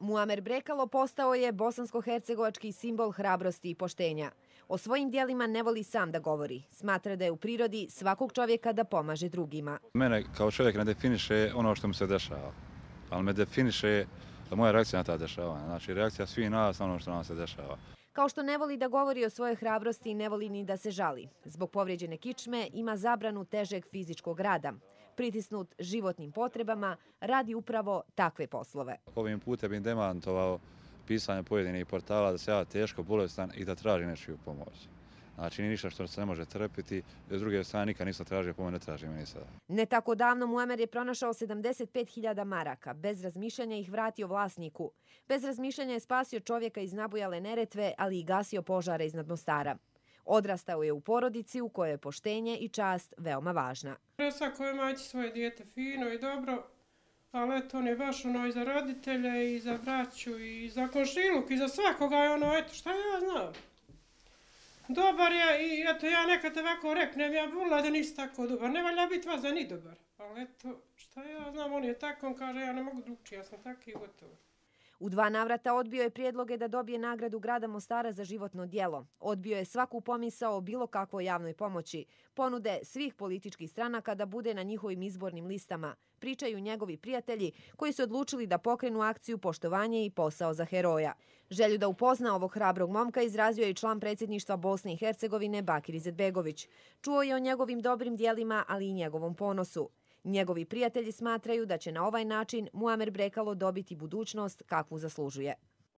Muamer Brekalo postao je bosansko-hercegovački simbol hrabrosti i poštenja. O svojim dijelima ne voli sam da govori. Smatra da je u prirodi svakog čovjeka da pomaže drugima. Mene kao čovjek ne definiše ono što mi se dešava, ali me definiše moja reakcija na ta dešavanja. Znači reakcija svih nas na ono što nam se dešava. Kao što ne voli da govori o svojoj hrabrosti, ne voli ni da se žali. Zbog povrijeđene kičme ima zabranu težeg fizičkog rada. Pritisnut životnim potrebama, radi upravo takve poslove. Ovim putem bih demantovao pisanje pojedinih portala da se ja teško bolestan i da traži nečiju pomoć. Znači, nije ništa što se ne može trpiti, s druge strane nikad nisam tražio pomoć, ne tražim ni sada. Ne tako davno Muamer je pronašao 75.000 maraka. Bez razmišljanja ih vratio vlasniku. Bez razmišljanja je spasio čovjeka iz nabujale Neretve, ali i gasio požare iznad Mostara. Odrastao je u porodici u kojoj je poštenje i čast veoma važna. Svako je maći svoje dijete fino i dobro, ali eto, on je baš i za roditelje, i za braću, i za komšiluk, i za svakoga je eto, šta ja znam. Dobar je i eto, ja nekad ovako reknem, ja volila da nisi tako dobar, ne valja biti vas da ni dobar. Ali eto, šta ja znam, on je tako, on kaže, ja ne mogu drugčije, ja sam taki i gotovo. U 2 navrata odbio je prijedloge da dobije nagradu grada Mostara za životno djelo. Odbio je svaku pomisao o bilo kakvoj javnoj pomoći, ponude svih političkih stranaka da bude na njihovim izbornim listama, pričaju njegovi prijatelji koji su odlučili da pokrenu akciju Poštovanje i posao za heroja. Želju da upozna ovog hrabrog momka izrazio je i član predsjedništva Bosne i Hercegovine Bakir Izetbegović. Čuo je o njegovim dobrim dijelima, ali i njegovom ponosu. Njegovi prijatelji smatraju da će na ovaj način Muamer Brekalo dobiti budućnost kakvu zaslužuje.